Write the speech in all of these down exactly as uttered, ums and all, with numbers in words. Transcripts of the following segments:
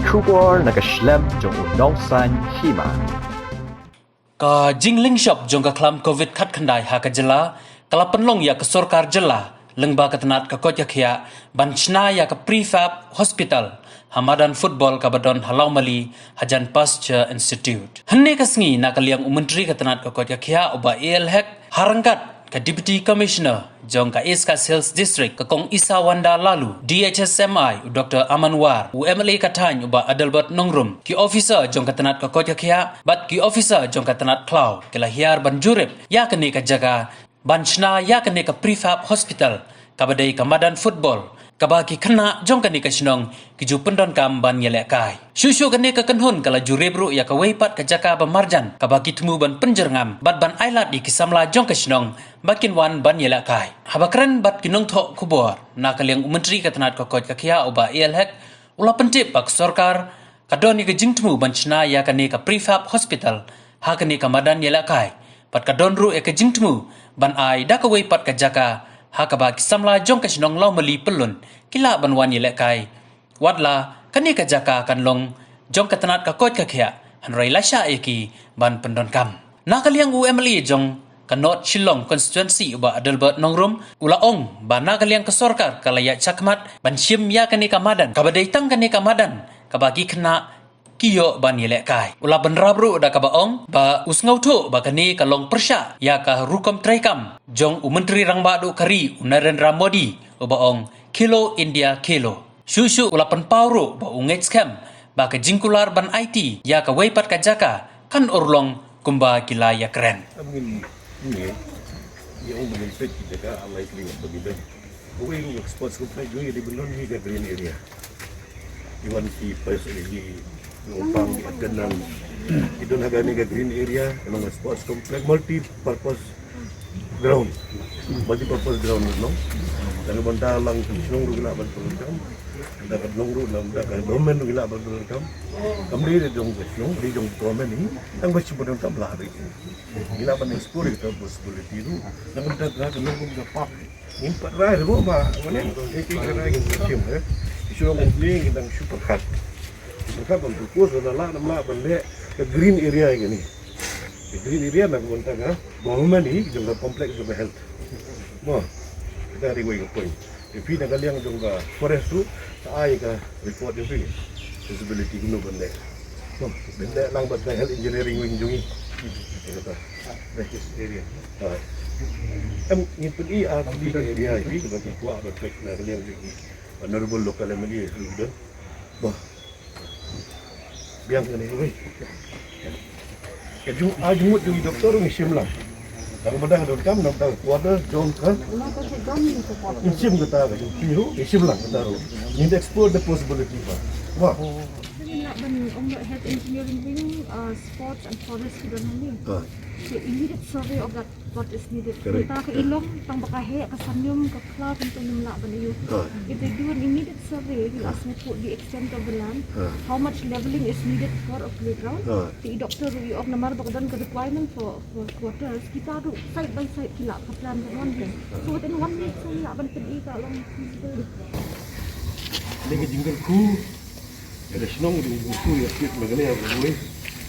Khubor na ka shlem jong u nongsan hima. Ka jinglynshop jong ka khlam covid khatkhyndai ha ka jylla ka la pynlong ïa ka sorkar jylla lyngba ka tnat ka koit ka khiah ban shna ïa ka prefab hospital ha madan football kaba don ha Lawmali hajan Pasteur Institute. Hynne ka sngi na ka liang u myntri ka tnat ka koit ka khiah u Bah A L Hek ha ryngkat ka Deputy Commissioner jong ka East Khasi Hills District ka Kong Isawanda Laloo, D H S M I u Doctor Aman War, u M L A ka thaiñ u Bah Adelbert Nongrum, ki officer jong ka tnat ka koit ka khiah bad ki officer jong ka tnat khlaw ki la hiar ban jurip ïa kane ka jaka ban shna ïa kane ka prefab hospital kaba dei ka madan football kaba ki khynnah jong kane ka shnong ki ju pyndonkam ban ïalehkai. Shuh shuh kane ka kynhun ka la jurip ruh ïa kawei pat ka jaka ba marjan kaba ki thmu ban pynjyrngam bad ban ailad ïa ki samla jong ka shnong ba kin wan ban ïalehkai. Haba kren bad ki nongthoh khubor na ka liang u myntri ka tnat ka koit ka khiah u Bah A L Hek u la pyntip ba ka sorkar ka don ïa ka jingthmu ban shna ïa kane ka prefab hospital ha kane ka madan ïalehkai bad ka don ruh ïa ka jingthmu ban ai da kawei pat ka jaka ha kaba ki samla jong ka shnong Lawmali Pyllun ki lah ban wan ïalehkai. Watla kane ka jaka kan long jong ka tnat ka koit ka khiah hynrei la shah ïa ki ban pyndonkam. Na ka liang u M L A jong ka North Shillong Constituency u Bah Adelbert Nongrum u la ong ba na ka liang ka sorkar ka la ïaid shakhmat ban shim ïa kane ka madan kaba dei tang kane ka madan kaba ki khynnah ki ïoh ban ïalehkai. U la bynrap ruh da kaba ong ba u sngewthuh ba kane ka long pyrshah ïa ka rukom treikam jong u Myntri Rangbah Duh ka ri u Narendra Modi uba ong Khelo India Khelo. Shuh shuh u la pynpaw ruh ba u ngeit skhem ba ka jingkular ban aiti ïa kawei pat ka jaka kan urlong kumba ki la ïakren. Am ngin ngin ïa ong ba ngin peit ki jaka unlikely ba ngin don. Kawei ruh ka sports complex jong ngi dei ban don hi ka green area. Ki wan ki pes ki nongpang ki attendant. Ki don ha kane ka green area, ka long ka sports complex, multi purpose ground. Multi purpose ground no. Tang ban da lang ki shnong ruh ki lah ban pyndonkam. Da ka shnong ruh, da ka government ruh ki lah ban pyndonkam. Kam dei da jong ka shnong, dei jong government hi. Tang ba shu pyndonkam lah dei. Ki lah ban explore ka possibility ruh. Da ka da ka long kum ka park. Ngim pat rai ruh ba, wan ïa ki ka rai ki shim, eh. Ki shu long kum ki dang shu pyrkhat. Pyrkhat ban propose, da lah, da lah ban leh ka green area ïa kane. Ka green area na ka bynta ka government hi, jong ka complex jong ka health. Mo, kita ri wei ka point. Te phi na ka liang jong ka forest ruh, ta ai ka report jong phi. Feasibility kumno ban leh. Mo, ban leh lang bad ka health engineering wing jong ngi. Ïa kata. Practice area. Ha. Em, ngin pyni, ah, phi ka area, phi ka bynta kwah ban peit na ka liang jong ngi. Honorable local M L A, ruh don. Mo. Biang kane, oi. Ka jong, ah, jong mut jong i doktor ngi shim lang. Tang ba dang donkam, nang tang quarter jong ka. Ngi shim kata ka jong phi ruh, ngi shim lang kata ruh. Ngin explore the possibility ba. Wah. Ngin lah ban ong health engineering wing, uh, sports and forest ki don hangne. Ah. The immediate survey of that what is needed. Correct. Mynta ka i long tang ba ka heh, ka sanium, ka khla, kumta ngim lah ban ïoh. Ah. If they do an immediate survey, we'll ask report the extent of the land, ah, how much levelling is needed for a playground. Ah. Te i doktor ruh i ong namar ba ka don ka requirement for, for quarters, kita ruh side by side ki lah ka plan ka mon kan. Ah. So within one week sa lah ban pyni ka long feasible. Ni ka jingle khu. Ïa ka shnong jong u Shu ïa State Meghalaya ka buh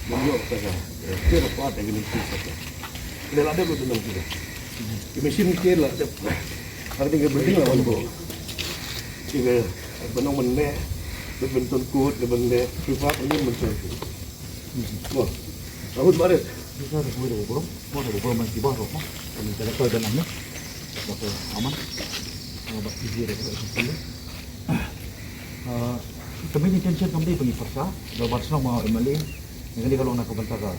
ban ïoh ka jaka. Ïa ka part ïa ka ning ka. Ïa la dep lu tenang kita. Ïa machine ke la dep. Har ding ka building la wan bo. Ïa ka ban ong ban leh, badminton court, ka ban leh, FIFA ka ning ban leh. Mo. Ahut barit. Kita ada buat apa belum? Mo, da ba bor man ki ba ro mo. Kami ka da ka da nam ne. Ba ka aman. Ba ki ji da ka. Ah, ka main intention kam dei ba ngi pyrshah, da ban shnong ma M L A. Ngi ka long na ka bynta ka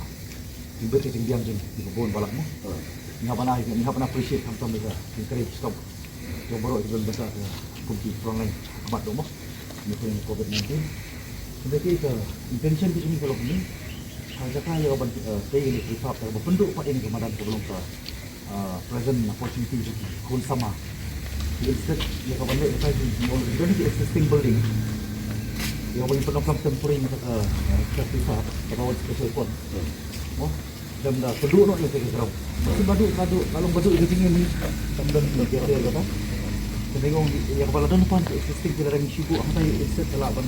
jingbit ka jingbiang jong ki bun balang mo. Ngi hap ban ai, ngi hap ban appreciate khamtam ka encourage stok. Jong baroh ki don bynta ka kum ki frontline khmat dong mo. Ngi pyn covid nineteen. Hynrei ka intention ka jong ngi ka long kane. Ka jaka ïa ka ban, eh, tei ïa ka prefab, ka ban pynduh pat ïa ka madan ka ba long ka, eh, present opportunity jong ki khun samla. Instead ïa ka ban leh ka ki already don ki existing building. Ïa ka ban pyndonkam temporary, eh, ka prefab, ka ba wan special court. Mo? Dang da pynduh noh ïa ka ground. Ka ba duh, ka duh, ka long ba duh ïa ka jingim ni. Kam don ïa ka ïa ka ba. Ka dei ngong ïa ka ba la don pan ka existing ki la dang shu buh hangta ïa instead ka la ban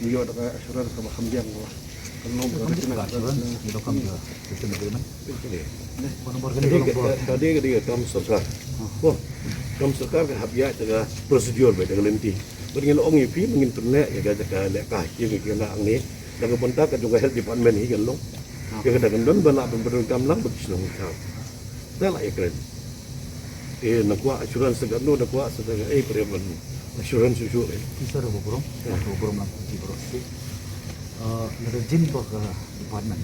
ngi ïoh da ka assurance kaba kham biang, ba kan long ka written assurance, ngi donkam ka written agreement. Phone number ka dei ka, ka dei ka, dei ka kam sorkar. Bon, kam sorkar ka hap ïaid da ka procedure bad da ka lynti. Bad ngi la ong ïa phi ba ngin pynneh ïa ka jaka lehkai ïa ngi, ïa ngi da ka bynta ka jong ka health department hi kan long. Ïa ka da kan don ba lah ban pyndonkam lang bad ki shnong. Te la ïa kren. Te na kwah assurance sa katno, na kwah sa katno, eh, pyrshah ban assurance shuh shuh, eh. Ki sa da burom, da burom lang ki burom sih. Eh, na da jin ba ka department,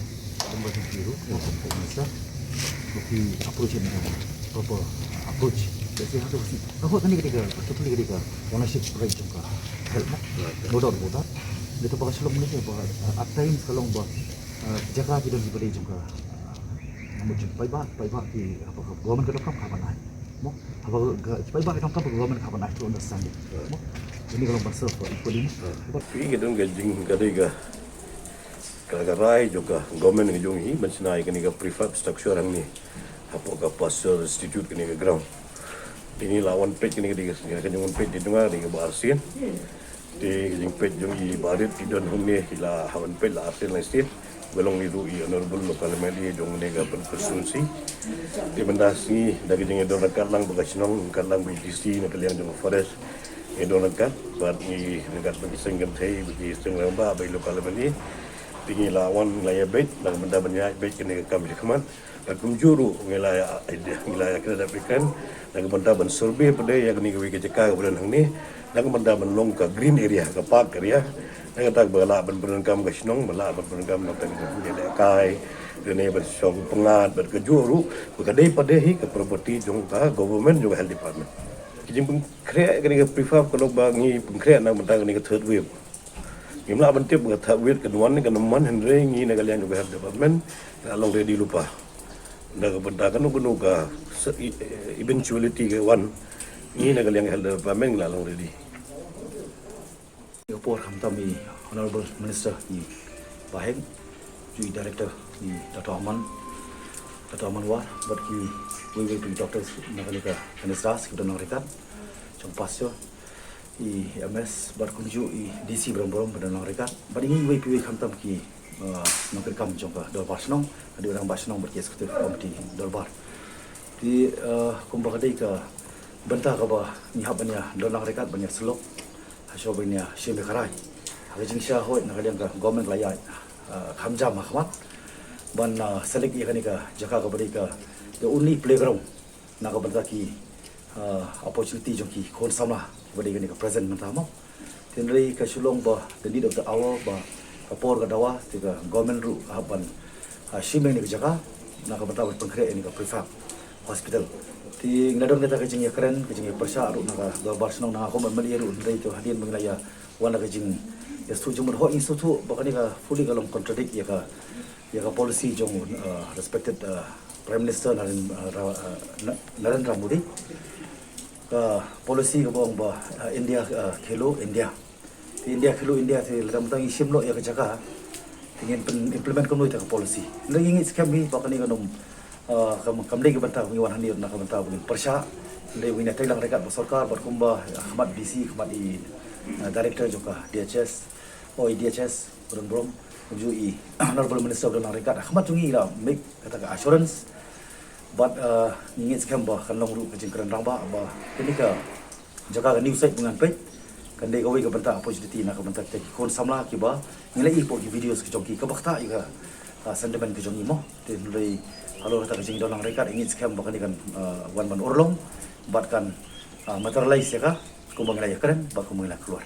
ba ka ki ruh, ba ka minister, ba ki approach na proper approach. That's how to see. Ka hot ni ketika, totally ketika ownership right jong ka health, no? No doubt about that. Dia tu ba ka shalom ni ba, eh, at times ka long ba, eh, jaka ki don ki ba dei jong ka Namar jong paidbah, paidbah ki, haba ka government ka donkam ka ban ai. Mo, haba ka paidbah ka donkam ka government ka ban ai through understanding. Mo, ini ka long ban serve equally mo. But phi ka don ka jing ka dei ka, ka, ka rai jong ka government ka jong hi ban shna ïa kane ka prefab structure hangne hapoh ka Pasteur Institute kane ka ground. Te ngi la wan peit kane ka dei ka, ka jingwan peit ka jong nga ka dei kaba arsien. Te ka jingpeit jong i Bah Rit i don hangne, i la wan peit la arsien lai sien. Ba long i ruh i Honorable Local M L A jong kane ka constituency. Te mynta sngi da ka jingïadon ryngkat lang bad ka shnong, ryngkat lang bad i D C na ka liang jong ka forest, ïadon ryngkat bad ngi ryngkat bad ki seng kynthei bad ki seng rangbah bad i Local M L A. Te ngi la wan, la ïa beit, la ka bynta ban ïa beit kane ka kam shakhmat. Bad kumjuh ruh ngi la ïa, ngi la ïa kren da phi kren, da ka bynta ban survey pat de ïa kane kawei ka jaka kaba don hangne, da ka bynta ban long ka green area, ka park area, da kata ba lah ban pyndonkam ka shnong, ba lah ban pyndonkam na ka lehkai, lane ban shong pyngngad, bad kajuh ruh ba ka dei pat de hi ka property jong ka government, jong ka health department. Ka jingpynkhreh kane ka prefab ka long ba ngi pynkhreh na ka bynta kane ka third wave. Ngim lah ban tip ba ka third wave kan wan ne kan ym wan, hynrei ngi na ka liang jong ka health department ngi la long ready lypa. Da ka bynta kano kano ka se-, e-, eventuality ka wan, ngi na ka liang health department ngi la long ready. Ka por khamtam i Honorable Minister i Bah Heng, ju i Director i Doctor Aman, Doctor Aman War, bad kiwei kiwei ki doctors na kane ka, kane ka sdang, ki don nang ryngkat jong Pasteur, i M S, bad kumjuh i D C Bram Bram, bad nang ryngkat, bad i ngi wei pa wei khamtam ki, uh, nongtrei kam jong ka Dorbar Shnong, hadien u Rangbah Shnong bad ki executive committee Dorbar. Te, uh, kumba ka dei ka bynta kaba ngi hap ban ïa don nang ryngkat ban ïa sylok, hashuwa ban ïa shim ïa ka rai. Ha ka jingshisha hooid na ka liang ka government la ïa, uh, kham jam ha khmat ban, uh, select ïa kane ka jaka kaba dei ka, the only playground na ka bynta ki, ah, opportunity jong ki khun samla kiba dei kane ka present mynta mo. Hynrei ka shu long ba the need of the hour, ba ka por ka dawa, te ka government ruh ka hap ban, ah, shim ïa kane ka jaka na ka bynta ban pynkhreh ïa kane ka prefab hospital. Te ngi la don kata ka jingïakren, ka jingïapyrshah ruh na ka Dorbar Shnong, na nga kum M L A ruh, hynrei te hadien ba ngi la ïa wan la ka jingïasngewthuh jingmut, hooid ngi sngewthuh ba kane ka fully ka long contradict ïa ka ïa ka policy jong, uh, respected, uh, Prime Minister Naren-, uh, Ra-, uh, Na-, Narendra Modi. Ka policy kaba ong ba, uh, India, uh, Khelo India. Te India Khelo India te lada mynta ngi shim noh ïa ka jaka, te ngin pyn-, implement kumno ïa ka policy. Hynrei ngi ngeit skhem hi ba kane kan ym, uh, kam, kam dei ka bynta ba ngi wan hangne na ka bynta ba ngin pyrshah. Hynrei ba ngin ïa trei lang ryngkat bad sorkar, bad kumba, uh, khmat D C, khmat i, uh, director jong ka D H S, oh, i D H S, Bram Bram, kumjuh i Honorable Minister ba don nang ryngkat, ha khmat jong ngi la make kata ka assurance. Bad, uh, ngi ngeit skhem ba kan long ruh ka jingkren rangbah ba kane ka jaka ka new site ba ngan peit kan dei kawei ka bynta opportunity na ka bynta kita ki khun samla kiba ngi la ïohi hapoh ki videos ka jong ki kaba ktah ïa ka, uh, sentiment ka jong ngi mo. Te hynrei halor kata ka jingdon nang ryngkat ngi ngeit skhem ba kane kan, uh, wan ban urlong bad kan Ah, matar lai siaka, kumba ngi la ïakren bad kumba ngi la khlur.